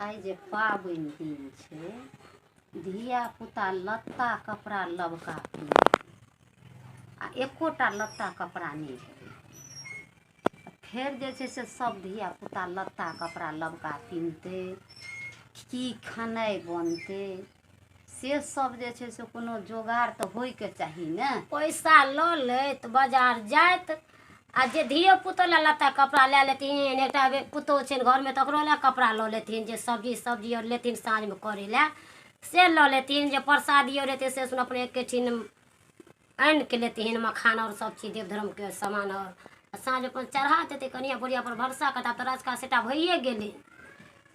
आइ जे पाबनि दिन छै, धियापुता लत्ता कपड़ा लबका पिन्हतै आ एकोटा लत्ता कपड़ा नहि हेतै। फेर जे छै से सब धियापुता लत्ता कपड़ा लबका पिन्हतै, की खेनाइ बनतै से सब जे छै से कोनो जोगाड़ तऽ होइके चाही ने। पैसा लऽ लैत बाजार जाइत आ जे धियो पुतो लए लत्ता कपड़ा लए लेथिन, एकटा पुतोहु छनि घरमे तकरो लए कपड़ा लऽ लेथिन, जे सब्जी सब्जी आओर लेथिन साँझमे करै लए से लऽ लेथिन, जे प्रसादी आओर हेतै से सुन अपने एकेठिन आनि कऽ लेथिन, मखान आओर सब चीज देव धर्मके सामान आओर आ साँझ अपन चढ़ा देतै कनिया बुढ़िया पर भरोसा करता तऽ रजका सेटा भइए गेलै।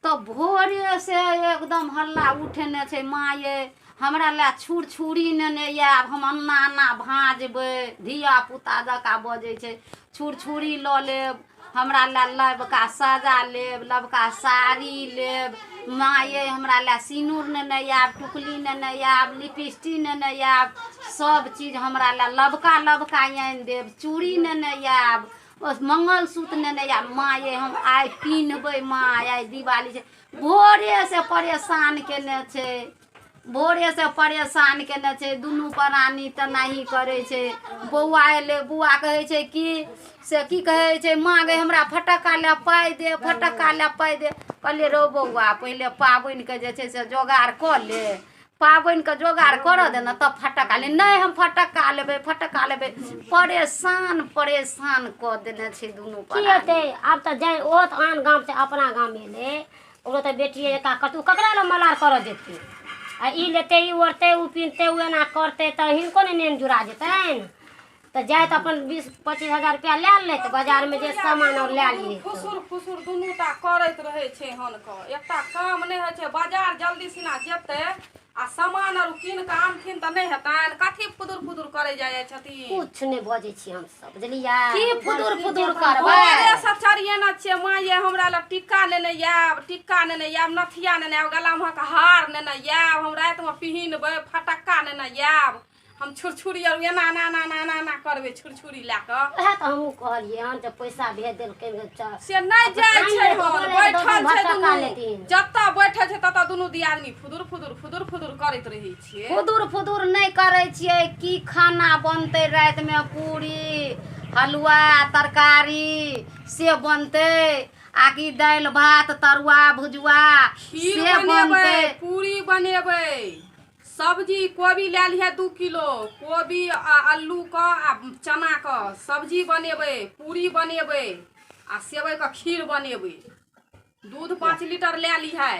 तऽ भोरेसँ एकदम हल्ला उठेने छै, माँ ये हमरा लए छुरछुरी नेने आयब, हम अन्ना अन्ना भाँजबै। धियापुता जकाँ बजै छै, छुरछुरी लऽ लेब हमरा लए, लबका साजा लेब, लबका साड़ी लेब, माँ ये हमरा लए सिनूर नेने आयब, टुकली नेने आयब, लिपस्टिक नेने आयब, सब चीज हमरा लए लबका लबका आनि देब, चूड़ी नेने आयब, मंगलसूत्र नेने आयब, माँ ये हम आइ पिन्हबै, माँ आइ दिवाली छै। भोरेसँ परेशान केने छै, भोरेसँ परेशान केने छै, दुनू प्राणी तेनाही करै छै। बौआ एलै, बौआ कहै छै कि से की कहै छै, माँ गै हमरा फटक्का लए पाइ दे, फटक्का लए पाइ दे। कहलियै रौ बौआ पहिले पाबनिके जे छै से जोगाड़ कऽ ले, पाबनिके जोगाड़ करऽ दे ने तब फटक्का ले। नहि हम फटक्का लेबै, फटक्का लेबै। परेशान परेशान कऽ देने छै दुनू की हेतै आब तऽ जाय ओहो तऽ आन गाम से अपना गाम एलै, ओकरो तऽ बेटिए जकाँ कतहु ककरा लग मलार करऽ जेतै, आ ई लेतै ई ओढ़तै ओ पिन्हतै ओ एना करतै तऽ हिनको ने नेन जुड़ा जेतनि। तऽ जाइत अपन 20-25 हजार रुपया लए लैत बाजारमे जे सामान आओर लए लियै। फुसुर फुसुर दुनू टा करैत रहै छै हनकऽ, एकटा काम नहि होइ छै। बाजार जल्दी सिना जेतै आ सामान आर कीन कऽ आनथिन तऽ नहि हेतनि। कथी फुदुर फुदुर करै जाइ जाइ छथिन? किछु नहि बजै छी हमसब, बुझलियै? की फुदुर फुदुर करबै? भोरेसँ चढ़ियेने छियै, माँ ये हमरा लए टिक्का नेने आयब, टिक्का नेने आयब, नथिया नेने आयब, गलामे हार नेने आयब, हम रातिमे पिहिनबै, फटक्का नेने आयब, हम छुरछुरी आर एना एना एना एना एना एना करबै छुरछुरी लए कऽ। उएह तऽ हमहूँ कहलियै हन जे पैसा भेज देलकै से नहि जाइ छै, हन बैठल छै दुनू, जतऽ बैठल छै ततऽ दुनू दियादनी फुदुर फुदुर फुदुर फुदुर करैत रहै छियै। फुदुर फुदुर नहि करै छियै। की खाना बनतै रातिमे? पूरी हलुआ तरकारी से बनतै आकि दालि भात तरुआ भुजुआ खीर से बनेबै? बनतै। पूरी बनेबै, सब्जी कोबी लए लिहे 2 किलो, कोबी आ आलूके आ चनाके सब्जी बनेबै, पूरी बनेबै आ सेवइके खीर बनेबै। दूध 5 लीटर लए लिहे।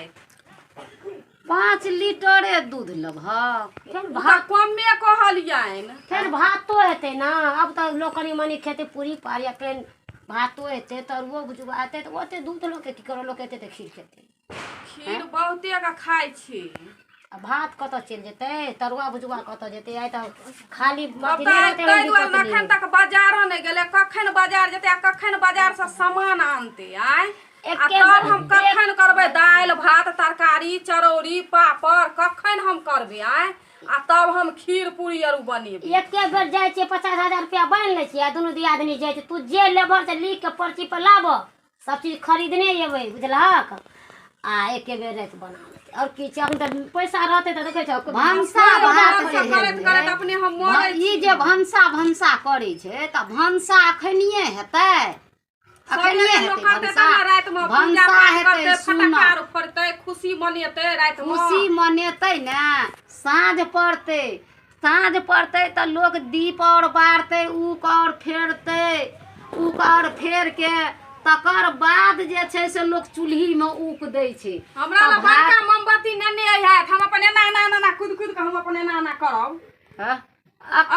5 लीटरे दूध लेबहक? फेर भात कमे कहलियनि। फेर भातो हेतै ने, आब तऽ लोक कनि मनि खेतै पूरी पारी, आ फेर भातो हेतै तरुओ भुजुआ हेतै, तऽ ओते दूध लोकके की करऽ, लोक एतै तऽ खीर खेतै। खीर बहुते के खाइ छी। आ भात कतऽ चलि जेतै, तरुआ भुजुआ कतऽ जेतै? आइ तऽ खाली तब तऽ ताहि दुआरे एखन तक बाजारो नहि गेलै। कखन बाजार जेतै आ कखन बाजारसँ सामान आनतै आँय? आ तब हम कखन करबै दालि भात तरकारी चरौरी पापड़, कखन हम करबै आँय? आ तब हम खीर पूरी आर बनेबै। एके बेर जाइ छियै, 50 हजार रुपया बान्हि लै छियै आ दुनू दियादनी जाइ छियै। तू जे लेबह से लिख के पर्ची पर लाबह, सब चीज खरीदने एबै, बुझलहक? आ एके बेर राति बना लेतै। आओर की छै, अखन तऽ पैसा रहतै तऽ देखै छौ भनसा भात जे करैत करैत अपने हम मरै। ई जे भनसा भनसा करै छै तऽ भनसा अखनिये हेतै? अखनिये हेतै भनसा? रातिमे भनसा हेतै, सुन, फटक्का फोड़तै, खुशी मनेतै रातिमे। खुशी मनेतै ने, साँझ पड़तै, साँझ पड़तै तऽ लोक दीप आओर बारतै, ऊक आओर फेरतै, ऊक आओर फेर के तकर बाद जे छै से लोक चूल्हीमे ऊक दै छै। हमरा लग बड़का मोमबत्ती नेने हैत, हम अपन एना एना एना कुदि कुदि कऽ हम अपन एना एना करब। हँ?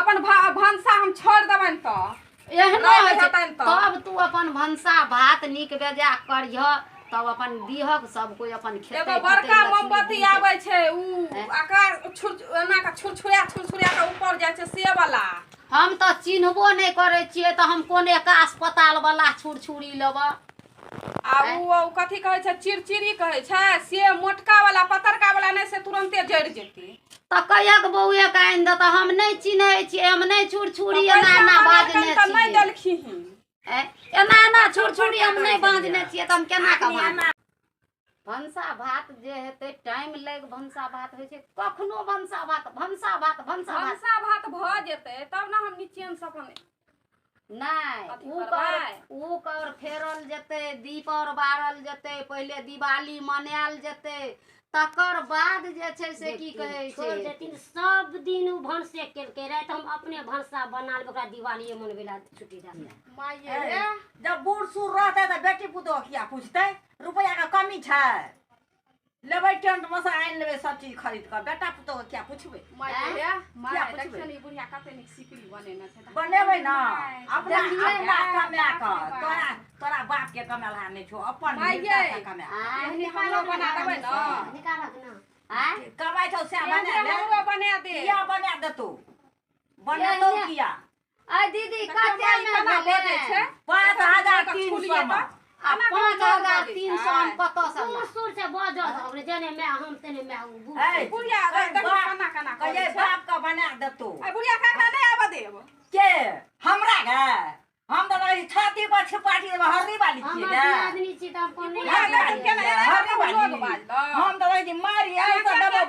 अपन भनसा हम छोड़ि देबनि तऽ एहनो होइ छै। हेतनि तऽ। तब तू अपन भनसा भात नीक बेजा करिह, तब अपन दिहक सब कोइ अपन खेतै एगो पीतै, बड़का लक्ष्मी मोमबत्ती जी से। आबै छै उ आकार छुर एना कऽ छुरछुरा छुरछुरा कऽ ऊपर जाइ छै से वाला। हम तऽ चिन्हबो नहि करै छियै तऽ हम कोन एक अस्पताल वाला छुरछुरी लेबऽ? आ उ कथी कहै छै, चिड़चिड़ी कहै छै से, मोटका वाला पतरका वाला नहि, से तुरन्ते जरि जेतै। तऽ कहियक बौए के आनि दे, तऽ हम नहि चिन्है छियै, हम नहि छुरछुरी एना एना बाजने तऽ नहि छियै। देलखिन। एना एना छुरछुरी हम नहि बाजने छियै तऽ हम केना कऽ बाजब? भनसा भात जे हेतै टाइम लागि भनसा भात होइ छै। कखनो भनसा भात भनसा भात भनसा भात भनसा भात भऽ जेतै तब ने हम निचेन से अपन नहि ऊक और फेरल जेतै, दीप और बारल जेतै, पहिले दिवाली मनायल जेतै, तकर बाद जे छै से की कहै छै देथिन। सब दिन उ भनसे केलकै राति हम अपने भनसा बना लेबै, ओकरा दिवालिये मनबै ला छुट्टी दए माइये। जब बूढ़ सूढ़ रहतै तऽ बेटी पुतोह किया पूछतै? रुपैआ के कमी छै, लेबै टेंट में से आनि लेबै सब चीज खरीद कऽ, बेटा पुतोह के किया पूछबै? माइये माय देखियौ ने बुढ़िया कते नीक सिकरी बनेने छै। बनेबै न अपना अपना कमा कऽ, तोरा तोरा बाप के कमेलहा नहि छौ, अपन कमा हमरो बना देबै न। निकालक न कमाइ छौ सएह बना ले, हमरो बना दे। किया बना देतौ? बनेतौ किया? आ दीदी कते में भेलै छै? 5300 में। 5300 हम कतऽ से बूढ़ सूढ़ छै बजत हमरे जेने माय हम तेने माय ओ बूढ़। बुढ़िया केना केना कहियै बाप के बना देतौ। बुढ़िया काका नहि आबऽ देब के हमरा गे? हम तऽ रहै छाती पर छिपाटी देबै, हरदी वाली छियै गे। हमर आदमी छी तऽ हम कोन हम तऽ रहै छी मारी आइ तऽ देबै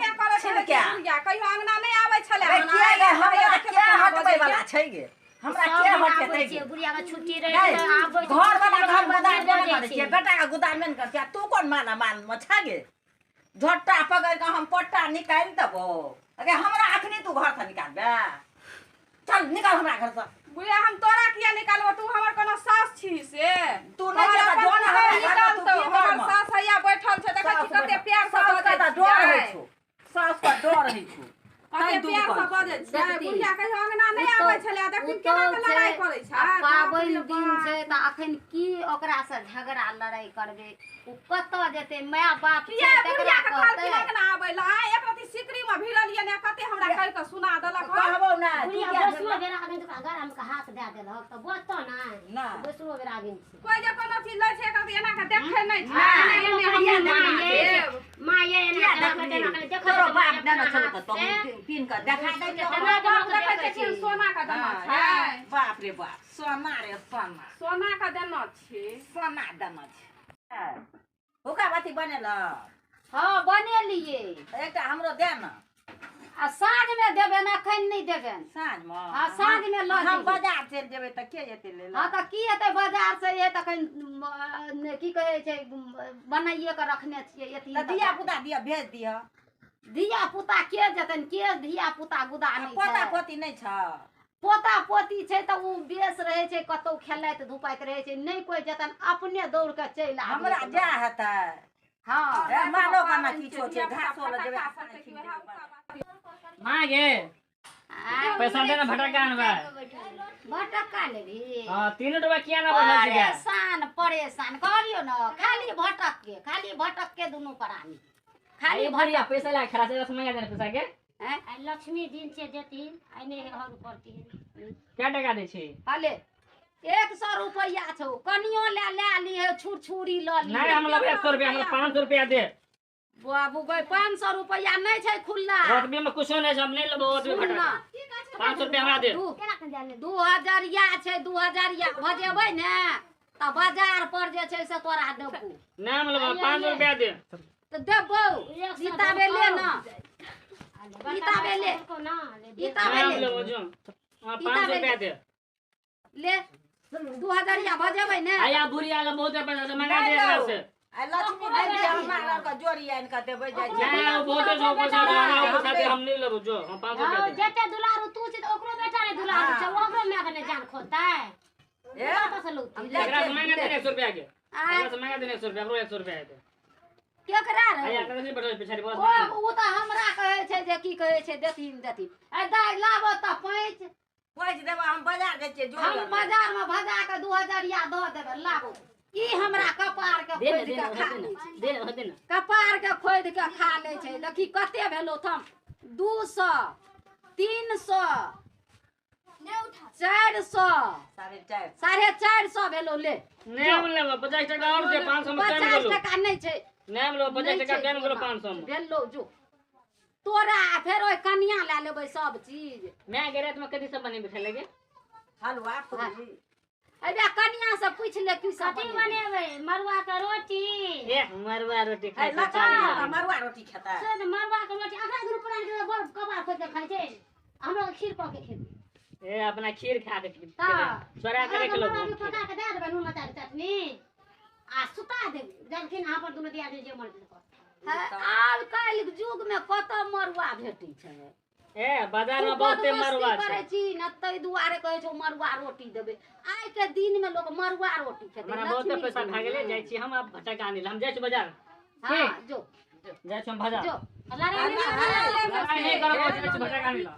छिलका। कहियो अंगना नहि आबै छलै। किया गे हमरा के हटबै वाला छै गे? हमरा के हटेतै गे? बुढ़िया के छुट्टी रहै आबै घर वाला के हम गुदान नहि करै छियै, बेटा के गुदान नहि करै छियै, तू कोन माला माल मे छै गे? झोटा पकड़ि कऽ हम पट्टा निकालि देबौ। अगे हमरा अखनी तू घर से निकालबे? चल निकाल हमरा घर से। बुढ़िया हम तोरा किया निकालबो? तू हमर कोनो सास छी से? तू नहि छै तऽ जोन हमरा निकालतौ। हमर सास हैया बैठल छै, देखै छी कते प्यार से बजै छै। डर होइ छौ, सास के डर होइ छौ, कते प्यार से बजै छै। बुढ़िया कहियो अंगना नहि आबै छलै, देखिन केना के लड़ाइ करै छै। पाबनि दिन छै तऽ अखन की ओकरा से झगड़ा लड़ाइ करबै? ओ कतऽ जेतै? My बाप छै तकरा कहतै अंगना आबै ला। एक रति सिकरी में भिड़लियै ने, कते हमरा कहि के सुना देलक। कहबौ नै बुढ़िया बैसलो बेरा आगिन तऽ गरा में हाथ दए देलक तऽ बचतो नै, बैसलो बेरा आगिन छै। कोइ जे कोनो चीज लै छै एक एना के देखै नै छै। माँ ये एना के देखै तोरो बाप देने छलौ तऽ तू पीन के देखा दै। देखै छै सोना के देना छै। बाप रे बाप, सोना रे सोना, सोना के देना छै, सोना देना छै। हुक्का बाती बनेल? हाँ बनेलियै। एकटा हमरो दे न। आ साँझ में देबेन, अखन नहि देबेन। साँझ में? हाँ साँझ में लऽ हम बाजार चलि जेबै तऽ के जेतै लै? हाँ तऽ की हेतै बाजार से तखन की कहै छै बनाइए के रखने छियै। एती धिया पुता दिया भेज दिह। धिया पुता के जेतनि? के धिया पुता गुदा नहि छै? पोता पोती नहि छ? पोता पोती छै तऽ ओ बेस रहै छै, कतौ खेलैत धुपाइत रहै छै, नहि कोइ जेतनि, अपने दौड़ के चलि आबै। हमरा जा हेतै। हाँ मानो केना किछो छै, घासो लऽ जेबै। माँ गे पैसा दे ना, भटक्का अनबै। भटक्का लेबही? हाँ 3 रुपया किया ना बैठल छी? परेशान परेशान कहलियौ न, खाली भटक के, खाली भटक के दुनू प्राणी खाली भरिया पैसा ला खड़ा छै, समय दे पैसा के। आइ लक्ष्मी दिन छै, देथिन आइ नहि हर करथिन। क्या टका दै छी? हले 100 रुपैआ छौ, कनियो ले ले लिहे, छुरछुरी लऽ लिहे। नहि हम लेबै 100 रुपया, हमरा 500 रुपया दे। बाबू गै 500 रुपैआ नहि छै खुल्ला। ओतबे में कुछो नहि छै, हम नहि लेबो ओतबे फटाका। 500 रुपया हमरा दे। 2000 छै, 2000 भजेबै ने तऽ बाजार पर जे छै से तोरा देबौ। नहि हम लेबै, 500 रुपया दे। तऽ देबौ, सीता बेले न, सीता बेले, सीता बेले। 500 रुपया दे। ले 2000 भजेबै ने। आया बुढ़िया के बहुत पैसा छै, मंगा दे एकरा से। आ लक्ष्मी दिन छै, हमरा आर के जोड़ी आनि कऽ देबै जाइ छै। नहि बहुत छै पैसा, हमरा पैसा दे, हम नहि लेबो, जो हम 500 रुपया दे। जते दुलारू तू छै तऽ ओकरो बेटा नहि दुलारू छै, ओकरो my के नहि जान खोतै। ए कतऽ से लौतै? एकरा से मंगा दे 100 रुपया के। एकरा से मंगा दे 100 रुपया, ओकरो 100 रुपया दे। केकरा रे? आया कतऽ से बैठल पिछाड़ी बस। ओ तऽ हमरा कहै छै जे की कहै छै देथिन देथिन। ए दाइ लाबऽ तऽ पैंच पैंच देबै, हम बाजार जाइ छियै। हम बाजार में भजा के 2000 दऽ देबै, लाबो। ई हमरा कपार के खोदि के खा लै छै, कपार के खोदि के खा लै छै। देखी कते भेलौ थम, 200 300 400 450 भेलौ। ले नहि हम लेबै, 50 टका और दे, 500 में 50 टका नहि छै। नहि हम लेबै, 50 टका कम करो, 500 में भेलौ। जो तोरा फेर ओहि कनिया लए लेबै सब चीज। मैं गेल रात में कथी सब बनेबै खाय लगे? हलवा पूरी। अबे कनिया से पूछ ले की सब कथी बनेबै? मड़ुआ के रोटी। ए मरुआ रोटी खाइ छै, लक्ष्मी चावल। तऽ मड़ुआ रोटी खेतै। से तऽ मड़ुआ के रोटी अकरा दुनू प्राण के बड़ कबार खोलि के खाइ छै, हमरो खीर कऽ के खेबै। ए अपना खीर खा के तऽ चोरा के रख लो। मड़ुआ रोटी पका के दए देबै नून मरचाइ के चटनी आ सुता देबै। देलखिन अहाँ पर दुनू दियादनी जे मन करत। आब काल्हि युग में कतऽ मड़ुआ भेटै छै? ए बाजार तू में बहुते बदमाशी मरुआ करै छै। छी ने, ताहि दुआरे कहै छौ मड़ुआ रोटी देबै। आइ के दिन में लोक मड़ुआ रोटी खेतै। हमरा बहुते लक्ष्मी पैसा भए गेलै, जाइ छी हम आब भटका आनै लए। हम जाइ छी बाजार। हाँ, जो जाइ छी हम बाजार। जो। लड़ाइ नहि करबै। लड़ाइ नहि करबो, जाइ छी भटका आनै लए।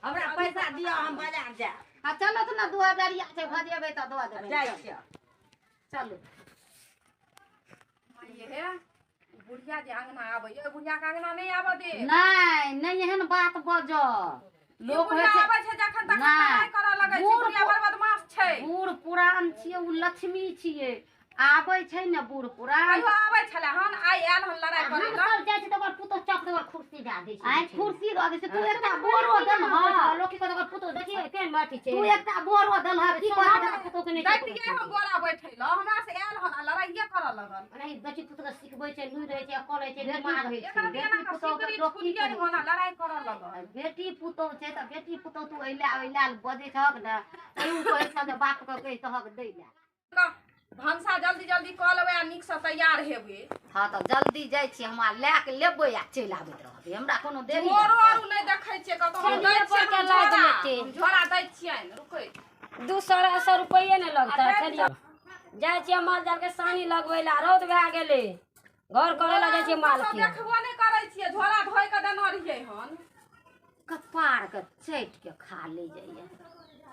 हमरा पैसा दिअ, हम बाजार जायब। हाँ चलो तऽ ने, 2000 छै, भजेबै तऽ दऽ देबै। जाइ छियै। चलू। हे बुढ़िया जे अंगना आबैया, बुढ़िया के अंगना नहि आबऽ दे। नहि नहि, एहन बात बज लोक लोक होइ छै आबै छै जखन तखन नहि। लड़ाइ करऽ लगै छै। बूढ़ बुढ़िया बड़ बदमाश छै। बूढ़ पुरान छियै, ओ लक्ष्मी छियै। आबै छै ने बूढ़ पुरान। कहियो आबै छलै हन, आइ आयल हन लड़ाइ हम करै लए। सब जाइ छी तऽ ओकर पुतोह चक दऽ कुर्सी दए दै छै। आइ कुर्सी दऽ दै छै। तू एकटा बोरो देलहक? लोक की कहत? ओकर पुतोह देखियौ केहन अथी छै। तू एकटा बोरो देलहक? की करत? पुतोह के नहि छै। दैतियै हम बोरा बैठै लए, हमरा से आयल हन आ लड़ाइये करऽ लगल। ओनाही बेटी पुतोह के सिखबै छै, लुरि रहै छै, अकल होइ छै, दिमाग होइ छै। एकरा बेटी एना कऽ पुतोह के सिकरी लोक की छुलियै कहै हन आ लड़ाइ करऽ लगल। बेटी पुतोह छै तऽ बेटी पुतोह तू अइला ओइला बजै छहक ने, तैयो कहै छह जे बापके कहि तहक दै लए। भनसा जल्दी जल्दी कऽ लेबै आ नीकसँ तैयार हेबै। हँ तऽ जल्दी जाइ छियै हम, आ लए के लेबै आ चलि आबैत रहबै, हमरा कोनो देरी झोरो हेतै। आरू नहि देखै छियै कतौ। हम दै छलियै छियनि पर के हम लादि झोरा, लेतै। हम झोरा दै छियनि, रुकै। 200 250 रुपैए नहि लगतै। चलियौ, जाइ छियै माल जाल के सानी लगबै लए, रौद भए गेलै। घर करै लए जाइ छियै माल कतौ के। देखबो नहि करै छियै, झोरा धोइ कऽ देने रहियै हन। कपार के चटि के खा ले जाइए।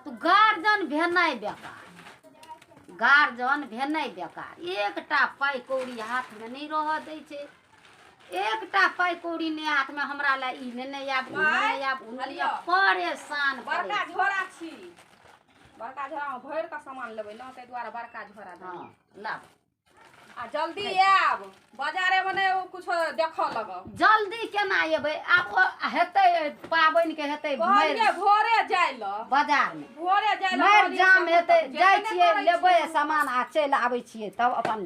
तू गार्जन भेनाइ बेकार, गार्जन भेनाइ बेकार। एकटा पाइ कौड़ी हाथमे नहि रहऽ दै छै, एकटा पाइ कौड़ी नहि हाथमे। हमरा लए ई नेने आयब, ओ नेने आयब, ओ नेने आयब, परेशान करै बड़का छै। झोरा छी, बड़का झोरामे भरि कऽ सामान लेबै ने, ताहि दुआरे बड़का झोरा देबै। हँ लाब। आ जल्दी आयब, बाजारेमे नहि ओ कुछो देखऽ लगब। जल्दी केना एबै? आब ओ हेतै पाबनिके हेतै कहलियै मारि भोरे जाइ लए। बाजारमे भोरे जाइ लए मारि कहलियै जाम से हेतै। जेबे जाइ नहि छियै, करै लेबै छियै। सामान आ चलि आबै छियै तब अपन।